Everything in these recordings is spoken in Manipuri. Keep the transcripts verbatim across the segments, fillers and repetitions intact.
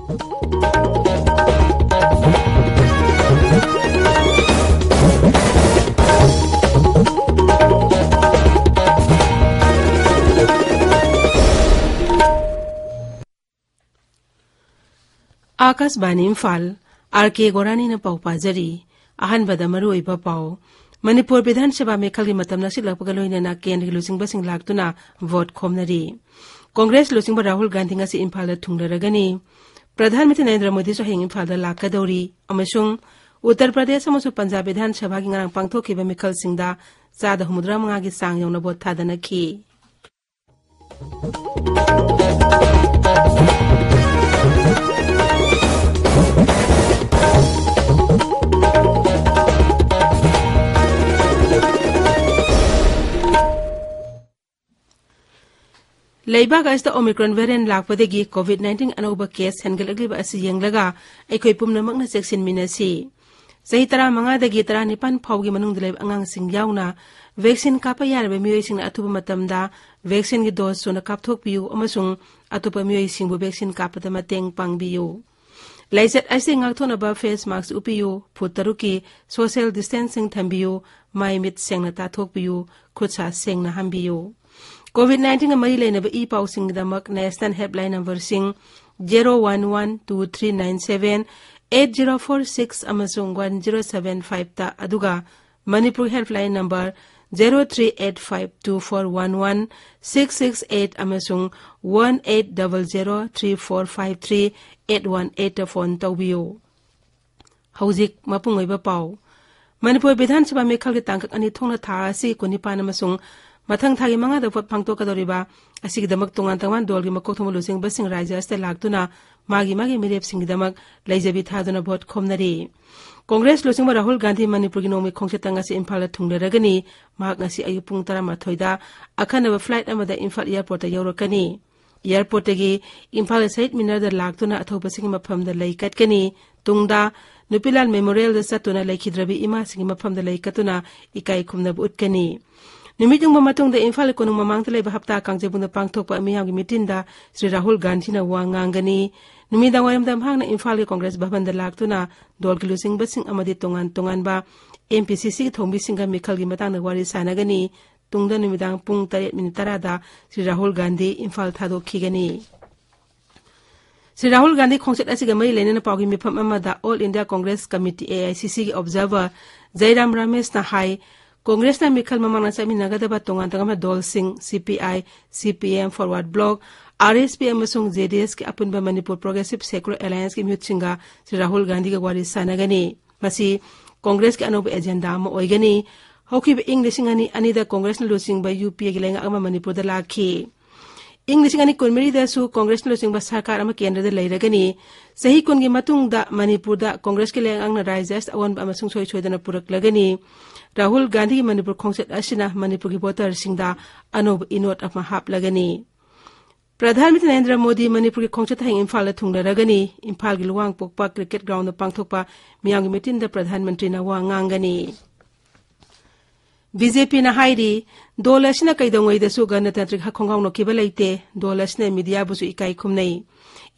ꯑꯥꯀꯥꯁꯕꯥꯅꯤ ꯏꯝꯐꯥꯜ, ꯑꯥꯔ ꯀꯦ ꯒꯣꯔꯥꯅꯤꯅ ꯄꯥꯎ ꯄꯥꯖꯔꯤ꯫ ꯑꯍꯥꯟꯕꯗ ꯃꯔꯨꯑꯣꯏꯕ ꯄꯥꯎ꯫ ꯃꯅꯤꯄꯨꯔ ꯕꯤꯙꯥꯟ ꯁꯚꯥ ꯃꯤꯈꯜꯒꯤ ꯃꯇꯝ ꯅꯛꯁꯤꯜꯂꯛꯄꯒ ꯂꯣꯏꯅꯅ ꯀꯦꯟꯗ꯭ꯔꯒꯤ ꯂꯨꯆꯤꯡꯕꯁꯤꯡ ꯂꯥꯛꯇꯨꯅ ꯚꯣꯠ ꯈꯣꯝꯅꯔꯤ꯫ ꯀꯣꯡꯒ꯭ꯔꯦꯁ ꯂꯨꯆꯤꯡꯕ ꯔꯥꯍꯨꯜ ꯒꯥꯟꯙꯤ ꯉꯁꯤ ꯏꯝꯐꯥꯜꯗ ꯊꯨꯡꯂꯔꯒꯅꯤ꯫ ꯄ꯭ꯔꯙꯥꯟ ꯃꯟꯇ꯭ꯔꯤ ꯅꯔꯦꯟꯗ꯭ꯔ ꯃꯣꯗꯤꯁꯨ ꯍꯌꯦꯡ ꯏꯝꯐꯥꯜꯗ ꯂꯥꯛꯀꯗꯧꯔꯤ ꯑꯃꯁꯨꯡ ꯎꯠꯇꯔ ꯄ꯭ꯔꯗꯦꯁ ꯑꯃꯁꯨꯡ ꯄꯟꯖꯥꯕ ꯕꯤꯙꯥꯟ ꯁꯚꯥꯒꯤ ꯉꯔꯥꯡ ꯄꯥꯡꯊꯣꯛꯈꯤꯕ ꯃꯤꯈꯜꯁꯤꯡꯗ ꯆꯥꯗ ꯍꯨꯝꯐꯨꯇꯔꯥ ꯃꯉꯥꯒꯤ ꯆꯥꯡ ꯌꯧꯅ ꯚꯣꯠ ꯊꯥꯗꯅꯈꯤ꯫ ꯂꯩꯕꯥꯛ ꯑꯁꯤꯗ Omicron variant ꯂꯥꯛꯄꯗꯒꯤ COVID nineteen ꯑꯅꯧꯕ case ꯍꯦꯟꯒꯠꯂꯛꯂꯤꯕ ꯑꯁꯤ ꯌꯦꯡꯂꯒ ꯑꯩꯈꯣꯏ ꯄꯨꯝꯅꯃꯛꯅ ꯆꯦꯛꯁꯤꯟꯃꯤꯟꯅꯁꯤ꯫ ꯆꯍꯤ ꯇꯔꯥꯃꯉꯥꯗꯒꯤ ꯇꯔꯥꯅꯤꯄꯥꯟ ꯐꯥꯎꯒꯤ ꯃꯅꯨꯡꯗ ꯂꯩꯕ ꯑꯉꯥꯡꯁꯤꯡ ꯌꯥꯎꯅ vaccine ꯀꯥꯞꯄ ꯌꯥꯔꯕ ꯃꯤꯑꯣꯏꯁꯤꯡꯅ ꯑꯊꯨꯕ ꯃꯇꯝꯗ vaccineꯒꯤ dose ꯁꯨꯅ ꯀꯥꯞꯊꯣꯛꯄꯤꯌꯨ ꯑꯃꯁꯨꯡ ꯑꯇꯣꯞꯄ ꯃꯤꯑꯣꯏꯁꯤꯡꯕꯨ vaccine ꯀꯥꯞꯄꯗ ꯃꯇꯦꯡ ꯄꯥꯡꯕꯤꯌꯨ꯫ ꯂꯥꯏꯆꯠ ꯑꯁꯤ ꯉꯥꯛꯊꯣꯛꯅꯕ face mask ꯎꯞꯄꯤꯌꯨ, ꯐꯨꯠ ꯇꯔꯨꯛꯀꯤ social distancing ꯊꯝꯕꯤꯌꯨ, ꯃꯥꯏ ꯃꯤꯠ ꯁꯦꯡꯅ ꯇꯥꯊꯣꯛꯄꯤꯌꯨ, ꯈꯨꯠ ꯁꯥ ꯁꯦꯡꯅ ꯍꯥꯝꯕꯤꯌꯨ꯫ COVID nineteen ꯒ ꯃꯔꯤ ꯂꯩꯅꯕ E ꯄꯥꯎꯁꯤꯡꯒꯤꯗꯃꯛ national helpline numberꯁꯤꯡ zero one one two three nine seven, eight zero four six ꯑꯃꯁꯨꯡ one zero seven five ꯇ, ꯑꯗꯨꯒ Manipur helpline number zero three eight five two four one one six six eight ꯑꯃꯁꯨꯡ one eight double zero three four five three eight one eight ꯇ phone ꯇꯧꯕꯤꯌꯨ꯫ ꯍꯧꯖꯤꯛ ꯃꯄꯨꯡ ꯑꯣꯏꯕ ꯄꯥꯎ꯫ ꯃꯅꯤꯄꯨꯔ ꯕꯤꯙꯥꯟ ꯁꯚꯥ ꯃꯤꯈꯜꯒꯤ ꯇꯥꯡꯀꯛ ꯑꯅꯤ ꯊꯣꯛꯅ ꯊꯥ ꯑꯁꯤ ꯀꯨꯟꯅꯤꯄꯥꯟ ꯑꯃꯁꯨꯡ ꯃꯊꯪ ꯊꯥꯒꯤ ꯃꯉꯥꯗ ꯚꯣꯠ ꯄꯥꯡꯊꯣꯛꯀꯗꯧꯔꯤꯕ ꯑꯁꯤꯒꯤꯗꯃꯛ ꯇꯣꯉꯥꯟ ꯇꯣꯉꯥꯟ ꯗꯣꯜꯒꯤ ꯃꯀꯣꯛ ꯊꯣꯡꯕ ꯂꯨꯆꯤꯡꯕꯁꯤꯡ ꯔꯥꯖ꯭ꯌ ꯑꯁꯤꯗ ꯂꯥꯛꯇꯨꯅ ꯃꯥꯒꯤ ꯃꯥꯒꯤ ꯃꯤꯔꯦꯞꯁꯤꯡꯒꯤꯗꯃꯛ ꯂꯩꯖꯕꯤ ꯊꯥꯗꯨꯅ ꯚꯣꯠ ꯈꯣꯝꯅꯔꯤ꯫ ꯀꯣꯡꯒ꯭ꯔꯦꯁ ꯂꯨꯆꯤꯡꯕ ꯔꯥꯍꯨꯜ ꯒꯥꯟꯙꯤ ꯃꯅꯤꯄꯨꯔꯒꯤ ꯅꯣꯡꯃꯩ ꯈꯣꯡꯆꯠꯇ ꯉꯁꯤ ꯏꯝꯐꯥꯜꯗ ꯊꯨꯡꯂꯔꯒꯅꯤ꯫ ꯃꯍꯥꯛ ꯉꯁꯤ ꯑꯌꯨꯛ ꯄꯨꯡ ꯇꯔꯥꯃꯥꯊꯣꯏꯗ ꯑꯈꯟꯅꯕ flight ꯑꯃꯗ ꯏꯝꯐꯥꯜ airportꯇ ꯌꯧꯔꯛꯀꯅꯤ꯫ Airportꯇꯒꯤ ꯏꯝꯐꯥꯜ ꯁꯍꯤꯗ ꯃꯤꯅꯔꯗ ꯂꯥꯛꯇꯨꯅ ꯑꯊꯧꯕꯁꯤꯡꯒꯤ ꯃꯐꯝꯗ ꯂꯩ ꯀꯠꯀꯅꯤ꯫ ꯇꯨꯡꯗ ꯅꯨꯄꯤꯂꯥꯜ memorialꯗ ꯆꯠꯇꯨꯅ ꯂꯩꯈꯤꯗ꯭ꯔꯕꯤ ꯏꯃꯥꯁꯤꯡꯒꯤ ꯃꯐꯝꯗ ꯂꯩ ꯀꯠꯇꯨꯅ ꯏꯀꯥꯏ ꯈꯨꯝꯅꯕ ꯎꯠꯀꯅꯤ꯫ ꯅꯨꯃꯤꯠ ꯌꯨꯡꯕ ꯃꯇꯨꯡꯗ ꯏꯝꯐꯥꯜꯒꯤ ꯀꯣꯅꯨꯡ ꯃꯃꯥꯡꯗ ꯂꯩꯕ ꯍꯞꯇꯥ ꯀꯥꯡꯖꯩꯕꯨꯡꯗ ꯄꯥꯡꯊꯣꯛꯄ ꯃꯤꯌꯥꯝꯒꯤ ꯃꯤꯇꯤꯟꯗ ꯁ꯭ꯔꯤ ꯔꯥꯍꯨꯜ ꯒꯥꯟꯙꯤꯅ ꯋꯥ ꯉꯥꯡꯒꯅꯤ꯫ ꯅꯨꯃꯤꯗꯥꯡ ꯋꯥꯏꯔꯝꯗ ꯃꯍꯥꯛꯅ ꯏꯝꯐꯥꯜꯒꯤ ꯀꯣꯡꯒ꯭ꯔꯦꯁ ꯚꯕꯟꯗ ꯂꯥꯛꯇꯨꯅ ꯗꯣꯜꯒꯤ ꯂꯨꯆꯤꯡꯕꯁꯤꯡ ꯑꯃꯗꯤ ꯇꯣꯉꯥꯟ ꯇꯣꯉꯥꯟꯕ ꯑꯦꯝ ꯄꯤ ꯁꯤ ꯁꯤꯒꯤ ꯊꯧꯃꯤꯁꯤꯡꯒ ꯃꯤꯈꯜꯒꯤ ꯃꯇꯥꯡꯗ ꯋꯥꯔꯤ ꯁꯥꯟꯅꯒꯅꯤ꯫ ꯇꯨꯡꯗ ꯅꯨꯃꯤꯗꯥꯡ ꯄꯨꯡ ꯇꯔꯦꯠ ꯃꯤꯅꯤꯠ ꯇꯔꯥꯗ ꯁ꯭ꯔꯤ ꯔꯥꯍꯨꯜ ꯒꯥꯟꯙꯤ ꯏꯝꯐꯥꯜ ꯊꯥꯗꯣꯛꯈꯤꯒꯅꯤ꯫ ꯁ꯭ꯔꯤ ꯔꯥꯍꯨꯜ ꯒꯥꯟꯙꯤ ꯈꯣꯡꯆꯠ ꯑꯁꯤꯒ ꯃꯔꯤ ꯂꯩꯅꯅ ꯄꯥꯎꯒꯤ ꯃꯤꯐꯝ ꯑꯃꯗ All India Congress Committee, A I C C ꯒꯤ observer ꯖꯩꯔꯥꯝ ꯔꯥꯃꯦꯁꯅ ꯍꯥꯏ, ꯀꯣꯡꯒ꯭ꯔꯦꯁꯅ ꯃꯤꯈꯜ ꯃꯃꯥꯡꯗ ꯆꯠꯃꯤꯟꯅꯒꯗꯕ ꯇꯣꯉꯥꯟ ꯇꯣꯉꯥꯟꯕ ꯗꯣꯜꯁꯤꯡ, C P I, C P M, Forward Bloc, R S P ꯑꯃꯁꯨꯡ J D S ꯀꯤ ꯑꯄꯨꯟꯕ Manipur Progressive Secular Alliance ꯀꯤ ꯃꯤꯍꯨꯠꯁꯤꯡꯒ ꯁ꯭ꯔꯤ ꯔꯥꯍꯨꯜ ꯒꯥꯟꯙꯤꯒ ꯋꯥꯔꯤ ꯁꯥꯟꯅꯒꯅꯤ꯫ ꯃꯁꯤ ꯀꯣꯡꯒ꯭ꯔꯦꯁꯀꯤ ꯑꯅꯧꯕ agenda ꯑꯃ ꯑꯣꯏꯒꯅꯤ꯫ ꯍꯧꯈꯤꯕ ꯏꯪ ꯂꯤꯁꯤꯡ ꯑꯅꯤ ꯑꯅꯤꯗ ꯀꯣꯡꯒ꯭ꯔꯦꯁꯅ ꯂꯨꯆꯤꯡꯕ UPA ꯒꯤ ꯂꯩꯉꯥꯛ ꯑꯃ ꯃꯅꯤꯄꯨꯔꯗ ꯂꯥꯛꯈꯤ꯫ ꯏꯪ ꯂꯤꯁꯤꯡ ꯑꯅꯤ ꯀꯨꯟꯃꯔꯤꯗꯁꯨ ꯀꯣꯡꯒ꯭ꯔꯦꯁꯅ ꯂꯨꯆꯤꯡꯕ ꯁꯔꯀꯥꯔ ꯑꯃ ꯀꯦꯟꯗ꯭ꯔꯗ ꯂꯩꯔꯒꯅꯤ꯫ ꯆꯍꯤ ꯀꯨꯟꯒꯤ ꯃꯇꯨꯡꯗ ꯃꯅꯤꯄꯨꯔꯗ ꯀꯣꯡꯒ꯭ꯔꯦꯁꯀꯤ ꯂꯩꯉꯥꯛꯅ ꯔꯥꯖ꯭ꯌ ꯑꯁꯤꯗ ꯑꯑꯣꯟꯕ ꯑꯃ ꯁꯨꯡꯁꯣꯏ ꯁꯣꯏꯗꯅ ꯄꯨꯔꯛꯂꯒꯅꯤ꯫ ꯔꯥꯍꯨꯜ ꯒꯥꯟꯙꯤꯒꯤ ꯃꯅꯤꯄꯨꯔ ꯈꯣꯡꯆꯠ ꯑꯁꯤꯅ ꯃꯅꯤꯄꯨꯔꯒꯤ ꯚꯣꯇꯔꯁꯤꯡꯗ ꯑꯅꯧꯕ ꯏꯅꯣꯠ ꯑꯃ ꯍꯥꯞꯂꯒꯅꯤ꯫ ꯄ꯭ꯔꯙꯥꯟ ꯃꯟꯇ꯭ꯔꯤ ꯅꯔꯦꯟꯗ꯭ꯔ ꯃꯣꯗꯤ ꯃꯅꯤꯄꯨꯔꯒꯤ ꯈꯣꯡꯆꯠ ꯍꯌꯦꯡ ꯏꯝꯐꯥꯜꯗ ꯊꯨꯡꯂꯔꯒꯅꯤ꯫ ꯏꯝꯐꯥꯜꯒꯤ ꯂꯨꯋꯥꯡꯄꯣꯛꯄ ꯀ꯭ꯔꯤꯀꯦꯠ ꯒ꯭ꯔꯥꯎꯟꯗ ꯄꯥꯡꯊꯣꯛꯄ ꯃꯤꯌꯥꯝꯒꯤ ꯃꯤꯇꯤꯟꯗ ꯄ꯭ꯔꯙꯥꯟ ꯃꯟꯇ꯭ꯔꯤꯅ ꯋꯥ ꯉꯥꯡꯒꯅꯤ꯫ ꯕꯤ ꯖꯦ ꯄꯤꯅ ꯍꯥꯏꯔꯤ, ꯗꯣꯜ ꯑꯁꯤꯅ ꯀꯩꯗꯧꯉꯩꯗꯁꯨ ꯒꯅꯇꯟꯇ꯭ꯔꯤꯛ ꯍꯛ ꯈꯣꯡꯒꯥꯎ ꯅꯣꯛꯈꯤꯕ ꯂꯩꯇꯦ꯫ ꯗꯣꯜ ꯑꯁꯤꯅ ꯃꯤꯗꯤꯌꯥꯕꯨꯁꯨ ꯏꯀꯥꯏ ꯈꯨꯝꯅꯩ꯫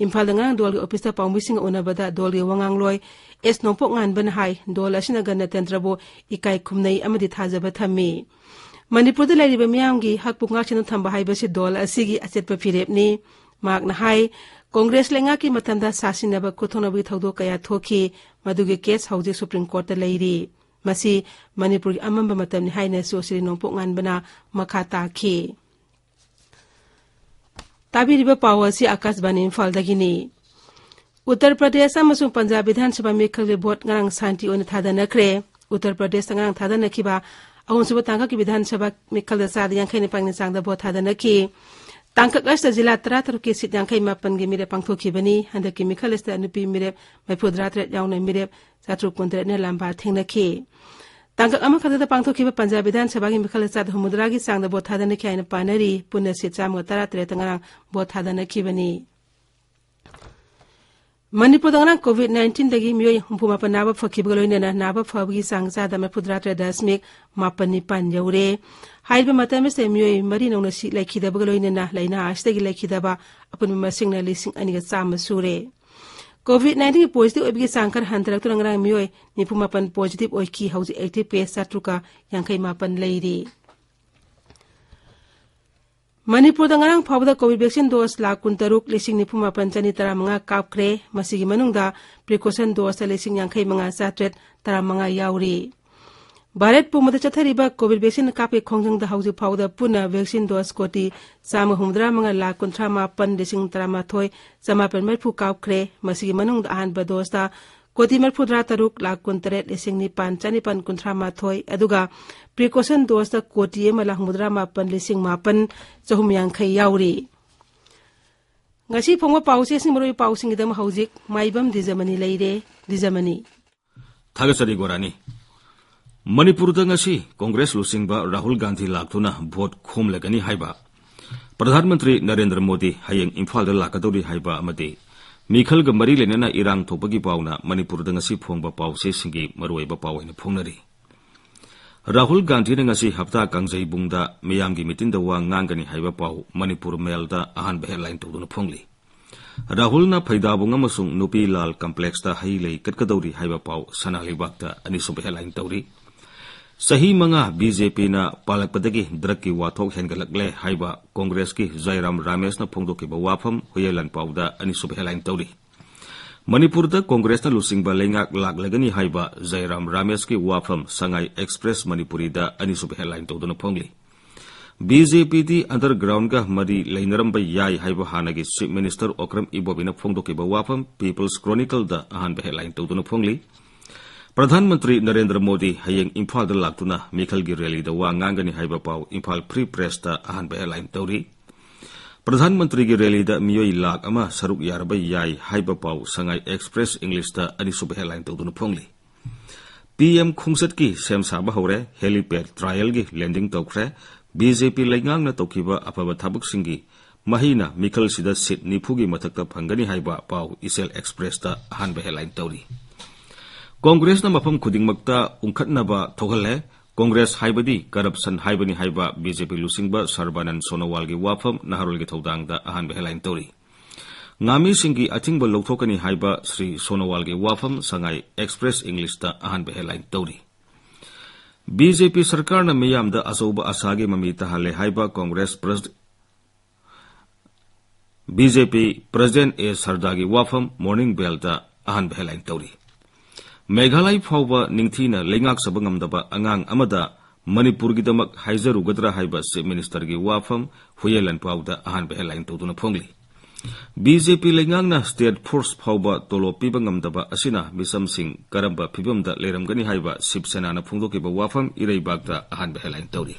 ꯏꯝꯐꯥꯜꯗ ꯉꯔꯥꯡ ꯗꯣꯜꯒꯤ ꯑꯣꯐꯤꯁꯇ ꯄꯥꯎꯃꯤꯁꯤꯡꯒ ꯎꯅꯕꯗ ꯗꯣꯜꯒꯤ ꯋꯥꯉꯥꯡꯂꯣꯏ ꯑꯦꯁ ꯅꯣꯡꯄꯣꯛ ꯉꯥꯟꯕꯅ ꯍꯥꯏ, ꯗꯣꯜ ꯑꯁꯤꯅ ꯒꯅꯇꯟꯇ꯭ꯔꯕꯨ ꯏꯀꯥꯏ ꯈꯨꯝꯅꯩ ꯑꯃꯗꯤ ꯊꯥꯖꯕ ꯊꯝꯃꯤ꯫ ꯃꯅꯤꯄꯨꯔꯗ ꯂꯩꯔꯤꯕ ꯃꯤꯌꯥꯝꯒꯤ ꯍꯛꯄꯨ ꯉꯥꯛꯁꯦꯟꯗꯨꯅ ꯊꯝꯕ ꯍꯥꯏꯕꯁꯤ ꯗꯣꯜ ꯑꯁꯤꯒꯤ ꯑꯆꯦꯠꯄ ꯐꯤꯔꯦꯞꯅꯤ꯫ ꯃꯍꯥꯛꯅ ꯍꯥꯏ, ꯀꯣꯡꯒ꯭ꯔꯦꯁ ꯂꯩꯉꯥꯛꯀꯤ ꯃꯇꯝꯗ ꯁꯥꯁꯤꯟꯅꯕ ꯈꯨꯠꯊꯣꯛꯅꯕꯒꯤ ꯊꯧꯗꯣꯛ ꯀꯌꯥ ꯊꯣꯛꯈꯤ꯫ ꯃꯗꯨꯒꯤ ꯀꯦꯁ ꯍꯧꯖꯤꯛ ꯁꯨꯄ꯭ꯔꯤꯝ ꯀꯣꯔꯠꯇ ꯂꯩꯔꯤ꯫ ꯃꯁꯤ ꯃꯅꯤꯄꯨꯔꯒꯤ ꯑꯃꯝꯕ ꯃꯇꯝꯅꯤ ꯍꯥꯏꯅꯁꯨ ꯁ꯭ꯔꯤ ꯅꯣꯡꯄꯣꯛ ꯉꯥꯟꯕꯅ ꯃꯈꯥ ꯇꯥꯈꯤ꯫ ꯇꯥꯕꯤꯔꯤꯕ ꯄꯥꯎ ꯑꯁꯤ ꯑꯥꯀꯥꯁꯕꯥꯅꯤ ꯏꯝꯐꯥꯜꯗꯒꯤꯅꯤ꯫ ꯎꯠꯇꯔ ꯄ꯭ꯔꯗꯦꯁ ꯑꯃꯁꯨꯡ ꯄꯟꯖꯥꯕ ꯕꯤꯙꯥꯟ ꯁꯚꯥ ꯃꯤꯈꯜꯒꯤ ꯚꯣꯠ ꯉꯔꯥꯡ ꯁꯥꯟꯇꯤ ꯑꯣꯏꯅ ꯊꯥꯗꯅꯈ꯭ꯔꯦ꯫ ꯎꯠꯇꯔ ꯄ꯭ꯔꯗꯦꯁꯇ ꯉꯔꯥꯡ ꯊꯥꯗꯅꯈꯤꯕ ꯑꯍꯨꯝꯁꯨꯕ ꯇꯥꯡꯀꯛꯀꯤ ꯕꯤꯙꯥꯟ ꯁꯚꯥ ꯃꯤꯈꯜꯗ ꯆꯥꯗ ꯌꯥꯡꯈꯩ ꯅꯤꯄꯥꯟꯒꯤ ꯆꯥꯡꯗ ꯚꯣꯠ ꯊꯥꯗꯅꯈꯤ꯫ ꯇꯥꯡꯀꯛ ꯑꯁꯤꯗ ꯖꯤꯂꯥ ꯇꯔꯥ ꯇꯔꯨꯛꯀꯤ ꯁꯤꯠ ꯌꯥꯡꯈꯩ ꯃꯥꯄꯟꯒꯤ ꯃꯤꯔꯦꯞ ꯄꯥꯡꯊꯣꯛꯈꯤꯕꯅꯤ꯫ ꯍꯟꯗꯛꯀꯤ ꯃꯤꯈꯜ ꯑꯁꯤꯗ ꯅꯨꯄꯤ ꯃꯤꯔꯦꯞ ꯃꯔꯤꯐꯨ ꯇꯔꯥ ꯇꯔꯦꯠ ꯌꯥꯎꯅ ꯃꯤꯔꯦꯞ ꯆꯥꯇ꯭ꯔꯨꯛ ꯀꯨꯟꯇꯔꯦꯠꯅ ꯂꯝꯕꯥ ꯊꯦꯡꯅꯈꯤ꯫ ꯇꯥꯡꯀꯛ ꯑꯃꯈꯛꯇꯗ ꯄꯥꯡꯊꯣꯛꯈꯤꯕ ꯄꯟꯖꯥꯕ ꯕꯤꯙꯥꯟ ꯁꯚꯥꯒꯤ ꯃꯤꯈꯜꯗ ꯆꯥꯗ ꯍꯨꯝꯐꯨꯇꯔꯥꯒꯤ ꯆꯥꯡꯗ ꯚꯣꯠ ꯊꯥꯗꯅꯈꯤ ꯍꯥꯏꯅ ꯄꯥꯅꯔꯤ꯫ ꯄꯨꯟꯅ ꯁꯤꯠ ꯆꯥꯝꯃꯒ ꯇꯔꯥ ꯇꯔꯦꯠꯇ ꯉꯔꯥꯡ ꯚꯣꯠ ꯊꯥꯗꯅꯈꯤꯕꯅꯤ꯫ ꯃꯅꯤꯄꯨꯔꯗ ꯉꯔꯥꯡ COVID nineteenꯗꯒꯤ ꯃꯤꯑꯣꯏ ꯍꯨꯝꯐꯨ ꯃꯥꯄꯟ ꯅꯥꯕ ꯐꯈꯤꯕꯒ ꯂꯣꯏꯅꯅ ꯅꯥꯕ ꯐꯕꯒꯤ ꯆꯥꯡ ꯆꯥꯗ ꯃꯔꯤꯐꯨꯇꯔꯥ ꯇꯔꯦꯠ ꯗꯁꯃꯤꯛ ꯃꯥꯄꯟ ꯅꯤꯄꯥꯟ ꯌꯧꯔꯦ꯫ ꯍꯥꯏꯔꯤꯕ ꯃꯇꯝ ꯑꯁꯤꯗ ꯃꯤꯑꯣꯏ ꯃꯔꯤ ꯅꯧꯅ ꯁꯤ ꯂꯩꯈꯤꯗꯕꯒ ꯂꯣꯏꯅꯅ ꯂꯥꯏꯅꯥ ꯑꯁꯤꯗꯒꯤ ꯂꯩꯈꯤꯗꯕ ꯑꯄꯨꯟꯕ ꯃꯁꯤꯡꯅ ꯂꯤꯁꯤꯡ ꯑꯅꯤꯒ ꯆꯥꯝꯃ ꯁꯨꯔꯦ꯫ COVID nineteenꯒꯤ positive ꯑꯣꯏꯕꯒꯤ ꯆꯥꯡ ꯈꯔ ꯍꯟꯊꯔꯛꯇꯨꯅ ꯉꯔꯥꯡ ꯃꯤꯑꯣꯏ ꯅꯤꯐꯨ ꯃꯥꯄꯟ positive ꯑꯣꯏꯈꯤ꯫ ꯍꯧꯖꯤꯛ active case ꯆꯥꯇ꯭ꯔꯨꯛꯀ ꯌꯥꯡꯈꯩ ꯃꯥꯄꯟ ꯂꯩꯔꯤ꯫ ꯃꯅꯤꯄꯨꯔꯗ ꯉꯔꯥꯡ ꯐꯥꯎꯕꯗ COVID vaccine dose ꯂꯥꯈ ꯀꯨꯟꯇꯔꯨꯛ ꯂꯤꯁꯤꯡ ꯅꯤꯐꯨ ꯃꯥꯄꯟ ꯆꯅꯤ ꯇꯔꯥꯃꯉꯥ ꯀꯥꯞꯈ꯭ꯔꯦ꯫ ꯃꯁꯤꯒꯤ ꯃꯅꯨꯡꯗ precaution dose ꯂꯤꯁꯤꯡ ꯌꯥꯡꯈꯩ ꯃꯉꯥ ꯆꯥꯇ꯭ꯔꯦꯠ ꯇꯔꯥꯃꯉꯥ ꯌꯥꯎꯔꯤ꯫ ꯚꯥꯔꯠ ꯄꯨꯝꯕꯗ ꯆꯠꯊꯔꯤꯕ COVID vaccine ꯀꯥꯞꯄꯒꯤ ꯈꯣꯡꯖꯪꯗ ꯍꯧꯖꯤꯛ ꯐꯥꯎꯕꯗ ꯄꯨꯟꯅ vaccine dose ꯀꯣꯇꯤ ꯆꯥꯝꯃ ꯍꯨꯝꯐꯨꯇꯔꯥ ꯃꯉꯥ ꯂꯥꯈ ꯀꯨꯟꯊ꯭ꯔꯥ ꯃꯥꯄꯟ ꯂꯤꯁꯤꯡ ꯇꯔꯥꯃꯥꯊꯣꯏ ꯆꯃꯥꯄꯟ ꯃꯔꯤꯐꯨ ꯀꯥꯞꯈ꯭ꯔꯦ꯫ ꯃꯁꯤꯒꯤ ꯃꯅꯨꯡꯗ ꯑꯍꯥꯟꯕ doseꯇ ꯀꯣꯇꯤ ꯃꯔꯤꯐꯨꯇꯔꯥ ꯇꯔꯨꯛ ꯂꯥꯈ ꯀꯨꯟꯇꯔꯦꯠ ꯂꯤꯁꯤꯡ ꯅꯤꯄꯥꯟ ꯆꯅꯤꯄꯥꯟ ꯀꯨꯟꯊ꯭ꯔꯥ ꯃꯥꯊꯣꯏ, ꯑꯗꯨꯒ precaution doseꯇ ꯀꯣꯇꯤ ꯑꯃ ꯂꯥꯈ ꯍꯨꯝꯐꯨꯇꯔꯥ ꯃꯥꯄꯟ ꯂꯤꯁꯤꯡ ꯃꯥꯄꯟ ꯆꯍꯨꯝ ꯌꯥꯡꯈꯩ ꯌꯥꯎꯔꯤ꯫ ꯉꯁꯤ ꯐꯣꯡꯕ ꯄꯥꯎꯆꯦꯁꯤꯡ, ꯃꯔꯨꯑꯣꯏꯕ ꯄꯥꯎꯁꯤꯡꯒꯤꯗꯃꯛ ꯍꯧꯖꯤꯛ ꯃꯥꯏꯕꯝ ꯗꯤꯖꯃꯅꯤ ꯂꯩꯔꯦ꯫ ꯗꯤꯖꯃꯅꯤ꯫ ꯊꯥꯒꯠꯆꯔꯤ ꯒꯣꯔꯥꯅꯤ꯫ ꯃꯅꯤꯄꯨꯔꯗ ꯉꯁꯤ ꯀꯣꯡꯒ꯭ꯔꯦꯁ ꯂꯨꯆꯤꯡꯕ ꯔꯥꯍꯨꯜ ꯒꯥꯟꯙꯤ ꯂꯥꯛꯇꯨꯅ ꯚꯣꯠ ꯈꯣꯝꯂꯒꯅꯤ ꯍꯥꯏꯕ ꯄ꯭ꯔꯙꯥꯟ ꯃꯟꯇ꯭ꯔꯤ ꯅꯔꯦꯟꯗ꯭ꯔ ꯃꯣꯗꯤ ꯍꯌꯦꯡ ꯏꯝꯐꯥꯜꯗ ꯂꯥꯛꯀꯗꯧꯔꯤ ꯍꯥꯏꯕ ꯑꯃꯗꯤ ꯃꯤꯈꯜꯒ ꯃꯔꯤ ꯂꯩꯅꯅ ꯏꯔꯥꯡ ꯊꯣꯛꯄꯒꯤ ꯄꯥꯎꯅ ꯃꯅꯤꯄꯨꯔꯗ ꯉꯁꯤ ꯐꯣꯡꯕ ꯄꯥꯎꯆꯦꯁꯤꯡꯒꯤ ꯃꯔꯨꯑꯣꯏꯕ ꯄꯥꯎ ꯑꯣꯏꯅ ꯐꯣꯡꯅꯔꯤ꯫ ꯔꯥꯍꯨꯜ ꯒꯥꯟꯙꯤꯅ ꯉꯁꯤ ꯍꯞꯇꯥ ꯀꯥꯡꯖꯩꯕꯨꯡꯗ ꯃꯤꯌꯥꯝꯒꯤ ꯃꯤꯇꯤꯟꯗ ꯋꯥ ꯉꯥꯡꯒꯅꯤ ꯍꯥꯏꯕ ꯄꯥꯎ ꯃꯅꯤꯄꯨꯔ ꯃꯦꯜꯗ ꯑꯍꯥꯟꯕ headline ꯇꯧꯗꯨꯅ ꯐꯣꯡꯂꯤ꯫ ꯔꯥꯍꯨꯜꯅ ꯐꯩꯗꯥꯕꯨꯡ ꯑꯃꯁꯨꯡ ꯅꯨꯄꯤ ꯂꯥꯜ complexꯇ ꯍꯩ ꯂꯩ ꯀꯠꯀꯗꯧꯔꯤ ꯍꯥꯏꯕ ꯄꯥꯎ ꯁꯅꯥ ꯂꯩꯕꯥꯛꯇ ꯑꯅꯤꯁꯨꯕ headline ꯇꯧꯔꯤ꯫ ꯆꯍꯤ ꯃꯉꯥ BJPꯅ ꯄꯥꯜꯂꯛꯄꯗꯒꯤ drugꯀꯤ ꯋꯥꯊꯣꯛ ꯍꯦꯟꯒꯠꯂꯛꯂꯦ ꯍꯥꯏꯕ ꯀꯣꯡꯒ꯭ꯔꯦꯁꯀꯤ ꯖꯥꯏꯔꯥꯝ ꯔꯥꯃꯦꯁꯅ ꯐꯣꯡꯗꯣꯛꯈꯤꯕ ꯋꯥꯐꯝ ꯍꯨꯏꯌꯦꯟ ꯂꯥꯟꯄꯥꯎꯗ ꯑꯅꯤꯁꯨꯕ headline ꯇꯧꯔꯤ꯫ ꯃꯅꯤꯄꯨꯔꯗ ꯀꯣꯡꯒ꯭ꯔꯦꯁꯅ ꯂꯨꯆꯤꯡꯕ ꯂꯩꯉꯥꯛ ꯂꯥꯛꯂꯒꯅꯤ ꯍꯥꯏꯕ ꯖꯥꯏꯔꯥꯝ ꯔꯥꯃꯦꯁꯀꯤ ꯋꯥꯐꯝ ꯁꯉꯥꯏ ꯑꯦꯛꯁꯄ꯭ꯔꯦꯁ ꯃꯅꯤꯄꯨꯔꯤꯗ ꯑꯅꯤꯁꯨꯕ headline ꯇꯧꯗꯨꯅ ꯐꯣꯡꯂꯤ꯫ BJPꯗꯤ undergroundꯒ ꯃꯔꯤ ꯂꯩꯅꯔꯝꯕ ꯌꯥꯏ ꯍꯥꯏꯕ ꯍꯥꯟꯅꯒꯤ Chief Minister ꯑꯣꯀ꯭ꯔꯝ ꯏꯕꯣꯕꯤꯅ ꯐꯣꯡꯗꯣꯛꯈꯤꯕ ꯋꯥꯐꯝ People's Chronicleꯗ ꯑꯍꯥꯟꯕ headline ꯇꯧꯗꯨꯅ ꯐꯣꯡꯂꯤ꯫ ꯄ꯭ꯔꯙꯥꯟ ꯃꯟꯇ꯭ꯔꯤ ꯅꯔꯦꯟꯗ꯭ꯔ ꯃꯣꯗꯤ ꯍꯌꯦꯡ ꯏꯝꯐꯥꯜꯗ ꯂꯥꯛꯇꯨꯅ ꯃꯤꯈꯜꯒꯤ rallyꯗ ꯋꯥ ꯉꯥꯡꯒꯅꯤ ꯍꯥꯏꯕ ꯄꯥꯎ ꯏꯝꯐꯥꯜ Free Pressꯇ ꯑꯍꯥꯟꯕ headline ꯇꯧꯔꯤ꯫ ꯄ꯭ꯔꯙꯥꯟ ꯃꯟꯇ꯭ꯔꯤꯒꯤ rallyꯗ ꯃꯤꯑꯣꯏ ꯂꯥꯈ ꯑꯃ ꯁꯔꯨꯛ ꯌꯥꯔꯕ ꯌꯥꯏ ꯍꯥꯏꯕ ꯄꯥꯎ ꯁꯉꯥꯏ ꯑꯦꯛꯁꯄ꯭ꯔꯦꯁ Englishꯇ ꯑꯅꯤꯁꯨꯕ headline ꯇꯧꯗꯨꯅ ꯐꯣꯡꯂꯤ꯫ PM ꯈꯣꯡꯆꯠꯀꯤ ꯁꯦꯝ ꯁꯥꯕ ꯍꯧꯔꯦ, helipad trialꯒꯤ landing ꯇꯧꯈ꯭ꯔꯦ, BJP ꯂꯩꯉꯥꯛꯅ ꯇꯧꯈꯤꯕ ꯑꯐꯕ ꯊꯕꯛꯁꯤꯡꯒꯤ ꯃꯍꯩꯅ ꯃꯤꯈꯜꯁꯤꯗ ꯁꯤꯠ ꯅꯤꯐꯨꯒꯤ ꯃꯊꯛꯇ ꯐꯪꯒꯅꯤ ꯍꯥꯏꯕ ꯄꯥꯎ ꯏꯆꯦꯜ ꯑꯦꯛꯁꯄ꯭ꯔꯦꯁꯇ ꯑꯍꯥꯟꯕ ꯍꯦꯗꯂꯥꯏꯟ ꯇꯧꯔꯤ꯫ ꯀꯣꯡꯒ꯭ꯔꯦꯁꯅ ꯃꯐꯝ ꯈꯨꯗꯤꯡꯃꯛꯇ ꯎꯪꯈꯠꯅꯕ ꯊꯣꯛꯍꯜꯂꯦ꯫ ꯀꯣꯡꯒ꯭ꯔꯦꯁ ꯍꯥꯏꯕꯗꯤ ꯀꯔꯞꯁꯟ ꯍꯥꯏꯕꯅꯤ ꯍꯥꯏꯕ ꯕꯤ ꯖꯦ ꯄꯤ ꯂꯨꯆꯤꯡꯕ ꯁꯔꯕꯥꯅꯟ ꯁꯣꯅꯣꯋꯥꯜꯒꯤ ꯋꯥꯐꯝ ꯅꯍꯥꯔꯣꯜꯒꯤ ꯊꯧꯗꯥꯡꯗ ꯑꯍꯥꯟꯕ ꯍꯦꯗꯂꯥꯏꯟ ꯇꯧꯔꯤ꯫ ꯉꯥꯃꯤꯁꯤꯡꯒꯤ ꯑꯊꯤꯡꯕ ꯂꯧꯊꯣꯛꯀꯅꯤ ꯍꯥꯏꯕ ꯁ꯭ꯔꯤ ꯁꯣꯅꯣꯋꯥꯜꯒꯤ ꯋꯥꯐꯝ ꯁꯉꯥꯏ ꯑꯦꯛꯁꯄ꯭ꯔꯦꯁ ꯏꯪꯂꯤꯁꯇ ꯑꯍꯥꯟꯕ ꯍꯦꯗꯂꯥꯏꯟ ꯇꯧꯔꯤ꯫ ꯕꯤ ꯖꯦ ꯄꯤ ꯁꯔꯀꯥꯔꯅ ꯃꯤꯌꯥꯝꯗ ꯑꯆꯧꯕ ꯑꯥꯁꯥꯒꯤ ꯃꯃꯤ ꯇꯥꯍꯜꯂꯦ ꯍꯥꯏꯕ ꯀꯣꯡꯒ꯭ꯔꯦꯁ ꯄ꯭ꯔꯁ-, ꯕꯤ ꯖꯦ ꯄꯤ ꯄ꯭ꯔꯁꯤꯗꯦꯟ ꯑꯦ ꯁꯔꯗꯥꯒꯤ ꯋꯥꯐꯝ ꯃꯣꯔꯅꯤꯡ ꯕꯦꯜꯗ ꯑꯍꯥꯟꯕ ꯍꯦꯗꯂꯥꯏꯟ ꯇꯧꯔꯤ꯫ ꯃꯦꯘꯥꯂꯌ ꯐꯥꯎꯕ ꯅꯤꯡꯊꯤꯅ ꯂꯩꯉꯥꯛꯆꯕ ꯉꯝꯗꯕ ꯑꯉꯥꯡ ꯑꯃꯗ ꯃꯅꯤꯄꯨꯔꯒꯤꯗꯃꯛ ꯍꯥꯏꯖꯔꯨꯒꯗ꯭ꯔꯥ ꯍꯥꯏꯕ ꯆꯤꯐ ꯃꯤꯅꯤꯁꯇꯔꯒꯤ ꯋꯥꯐꯝ ꯍꯨꯌꯦꯟ ꯂꯥꯟꯄꯥꯎꯗ ꯑꯍꯥꯟꯕ ꯍꯦꯗꯂꯥꯏꯟ ꯇꯧꯗꯨꯅ ꯐꯣꯡꯂꯤ꯫ ꯕꯤ ꯖꯦ ꯄꯤ ꯂꯩꯉꯥꯛꯅ ꯁ꯭ꯇꯦꯠ ꯐꯣꯔꯁ ꯐꯥꯎꯕ ꯇꯣꯂꯣꯞ ꯄꯤꯕ ꯉꯝꯗꯕ ꯑꯁꯤꯅ ꯃꯤꯆꯝꯁꯤꯡ ꯀꯔꯝꯕ ꯐꯤꯚꯝꯗ ꯂꯩꯔꯝꯒꯅꯤ ꯍꯥꯏꯕ ꯁꯤꯕ ꯁꯦꯅꯥꯅ ꯐꯣꯡꯗꯣꯛꯈꯤꯕ ꯋꯥꯐꯝ ꯏꯔꯩꯕꯥꯛꯇ ꯑꯍꯥꯟꯕ ꯍꯦꯗꯂꯥꯏꯟ ꯇꯧꯔꯤ꯫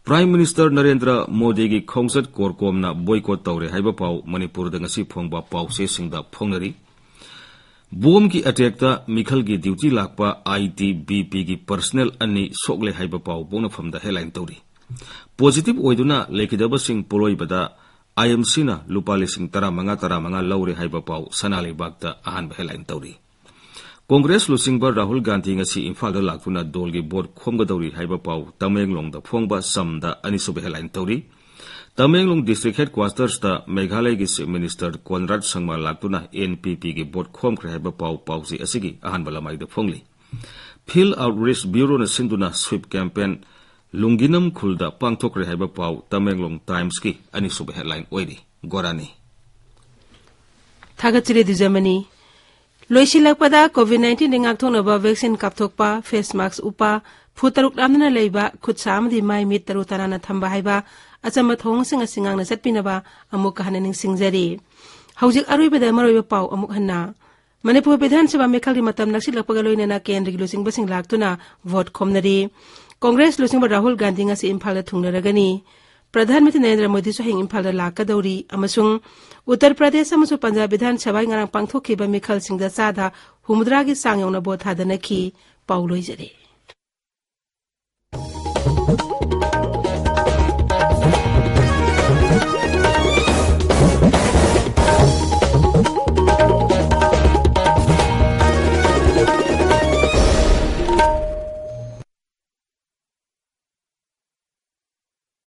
ꯄ꯭ꯔꯥꯏꯝ ꯃꯤꯅꯤꯁꯇꯔ ꯅꯔꯦꯟꯗ꯭ꯔ ꯃꯣꯗꯤꯒꯤ ꯈꯣꯡꯆꯠ ꯀꯣꯔꯀꯣꯝꯅ ꯕꯣꯏꯀꯣꯠ ꯇꯧꯔꯦ ꯍꯥꯏꯕ ꯄꯥꯎ ꯃꯅꯤꯄꯨꯔꯗ ꯉꯁꯤ ꯐꯣꯡꯕ ꯄꯥꯎꯆꯦꯁꯤꯡꯗ ꯐꯣꯡꯅꯔꯤ꯫ ꯕꯣꯝꯒꯤ ꯑꯦꯇꯦꯛꯇ ꯃꯤꯈꯜꯒꯤ ꯗ꯭ꯌꯨꯇꯤ ꯂꯥꯛꯄ ꯑꯥꯏ ꯇꯤ ꯕꯤ ꯄꯤꯒꯤ ꯄꯔꯁꯅꯦꯜ ꯑꯅꯤ ꯁꯣꯛꯂꯦ ꯍꯥꯏꯕ ꯄꯥꯎ ꯄꯣꯛꯅꯐꯝꯗ ꯍꯦꯗꯂꯥꯏꯟ ꯇꯧꯔꯤ꯫ ꯄꯣꯖꯤꯇꯤꯚ ꯑꯣꯏꯗꯨꯅ ꯂꯩꯈꯤꯗꯕꯁꯤꯡ ꯄꯣꯠꯂꯣꯏꯕꯗ ꯑꯥꯏ ꯑꯦꯝ ꯁꯤꯅ ꯂꯨꯄꯥ ꯂꯤꯁꯤꯡ ꯇꯔꯥꯃꯉꯥ, ꯇꯔꯥꯃꯉꯥ ꯂꯧꯔꯦ ꯍꯥꯏꯕ ꯄꯥꯎ ꯁꯅꯥ ꯂꯩꯕꯥꯛꯇ ꯑꯍꯥꯟꯕ ꯍꯦꯗꯂꯥꯏꯟ ꯇꯧꯔꯤ꯫ ꯀꯣꯡꯒ꯭ꯔꯦꯁ ꯂꯨꯆꯤꯡꯕ ꯔꯥꯍꯨꯜ ꯒꯥꯟꯙꯤ ꯉꯁꯤ ꯏꯝꯐꯥꯜꯗ ꯂꯥꯛꯇꯨꯅ ꯗꯣꯜꯒꯤ ꯚꯣꯠ ꯈꯣꯝꯒꯗꯧꯔꯤ ꯍꯥꯏꯕ ꯄꯥꯎ ꯇꯃꯦꯡꯂꯣꯡꯗ ꯐꯣꯡꯕ ꯆꯝꯗ ꯑꯅꯤꯁꯨꯕ ꯍꯦꯗꯂꯥꯏꯟ ꯇꯧꯔꯤ꯫ ꯇꯃꯦꯡꯂꯣꯡ ꯗꯤꯁꯇ꯭ꯔꯤꯛ ꯍꯦꯗꯀ꯭ꯋꯥꯇꯔꯁꯇ ꯃꯦꯘꯥꯂꯌꯒꯤ ꯆꯤꯐ ꯃꯤꯅꯤꯁꯇꯔ ꯀꯣꯟꯔꯥꯗ ꯁꯪꯃꯥ ꯂꯥꯛꯇꯨꯅ ꯑꯦꯟ ꯄꯤ ꯄꯤꯒꯤ ꯚꯣꯠ ꯈꯣꯝꯈ꯭ꯔꯦ ꯍꯥꯏꯕ ꯄꯥꯎ ꯄꯥꯎꯆꯦ ꯑꯁꯤꯒꯤ ꯑꯍꯥꯟꯕ ꯂꯃꯥꯏꯗ ꯐꯣꯡꯂꯤ꯫ ꯐꯤꯜꯗ ꯑꯥꯎꯠꯔꯤꯆ ꯕ꯭ꯌꯨꯔꯣꯅ ꯁꯤꯟꯗꯨꯅ ꯁ꯭ꯋꯤꯞ ꯀꯦꯝꯄꯦꯟ ꯂꯨꯡꯒꯤꯅꯝ ꯈꯨꯜꯗ ꯄꯥꯡꯊꯣꯛꯈ꯭ꯔꯦ ꯍꯥꯏꯕ ꯄꯥꯎ ꯇꯃꯦꯡꯂꯣꯡ ꯇꯥꯏꯝꯁꯀꯤ ꯑꯅꯤꯁꯨꯕ ꯍꯦꯗꯂꯥꯏꯟ ꯑꯣꯏꯔꯤ꯫ ꯒꯣꯔꯥꯅꯤ꯫ ꯊꯥꯒꯠꯆꯔꯤ ꯗꯤꯖꯃꯅꯤ꯫ ꯂꯣꯏꯁꯤꯜꯂꯛꯄꯗ ꯀꯣꯚꯤꯗ ꯅꯥꯏꯟꯇꯤꯟꯗꯒꯤ ꯉꯥꯛꯊꯣꯛꯅꯕ ꯚꯦꯛꯁꯤꯟ ꯀꯥꯞꯊꯣꯛꯄ, ꯐꯦꯁ ꯃꯥꯛꯁ ꯎꯞꯄ, ꯐꯨꯠ ꯇꯔꯨꯛ ꯂꯥꯞꯅꯅ ꯂꯩꯕ, ꯈꯨꯠ ꯁꯥ ꯑꯃꯗꯤ ꯃꯥꯏ ꯃꯤꯠ ꯇꯔꯨ ꯇꯅꯥꯟꯅ ꯊꯝꯕ ꯍꯥꯏꯕ ꯑꯆꯝꯕ ꯊꯧꯑꯣꯡꯁꯤꯡ ꯑꯁꯤ ꯉꯥꯛꯅ ꯆꯠꯄꯤꯅꯕ ꯑꯃꯨꯛꯀ ꯍꯟꯅ ꯅꯤꯡꯁꯤꯡꯖꯔꯤ꯫ ꯍꯧꯖꯤꯛ ꯑꯔꯣꯏꯕꯗ ꯃꯔꯨꯑꯣꯏꯕ ꯄꯥꯎ ꯑꯃꯨꯛ ꯍꯟꯅ꯫ ꯃꯅꯤꯄꯨꯔ ꯕꯤꯙꯥꯟ ꯁꯚꯥ ꯃꯤꯈꯜꯒꯤ ꯃꯇꯝ ꯅꯛꯁꯤꯜꯂꯛꯄꯒ ꯂꯣꯏꯅꯅ ꯀꯦꯟꯗ꯭ꯔꯒꯤ ꯂꯨꯆꯤꯡꯕꯁꯤꯡ ꯂꯥꯛꯇꯨꯅ ꯚꯣꯠ ꯈꯣꯝꯅꯔꯤ꯫ ꯀꯣꯡꯒ꯭ꯔꯦꯁ ꯂꯨꯆꯤꯡꯕ ꯔꯥꯍꯨꯜ ꯒꯥꯟꯙꯤ ꯉꯁꯤ ꯏꯝꯐꯥꯜꯗ ꯊꯨꯡꯂꯔꯒꯅꯤ꯫ ꯄ꯭ꯔꯙꯥꯟ ꯃꯟꯇ꯭ꯔꯤ ꯅꯔꯦꯟꯗ꯭ꯔ ꯃꯣꯗꯤꯁꯨ ꯍꯌꯦꯡ ꯏꯝꯐꯥꯜꯗ ꯂꯥꯛꯀꯗꯧꯔꯤ ꯑꯃꯁꯨꯡ ꯎꯠꯇꯔ ꯄ꯭ꯔꯗꯦꯁ ꯑꯃꯁꯨꯡ ꯄꯟꯖꯥꯕ ꯕꯤꯙꯥꯟ ꯁꯚꯥꯒꯤ ꯉꯔꯥꯡ ꯄꯥꯡꯊꯣꯛꯈꯤꯕ ꯃꯤꯈꯜꯁꯤꯡꯗ ꯆꯥꯗ ꯍꯨꯝꯐꯨꯇꯔꯥꯒꯤ ꯆꯥꯡ ꯌꯧꯅ ꯚꯣꯠ ꯊꯥꯗꯅꯈꯤ꯫ ꯄꯥꯎ ꯂꯣꯏꯖꯔꯦ꯫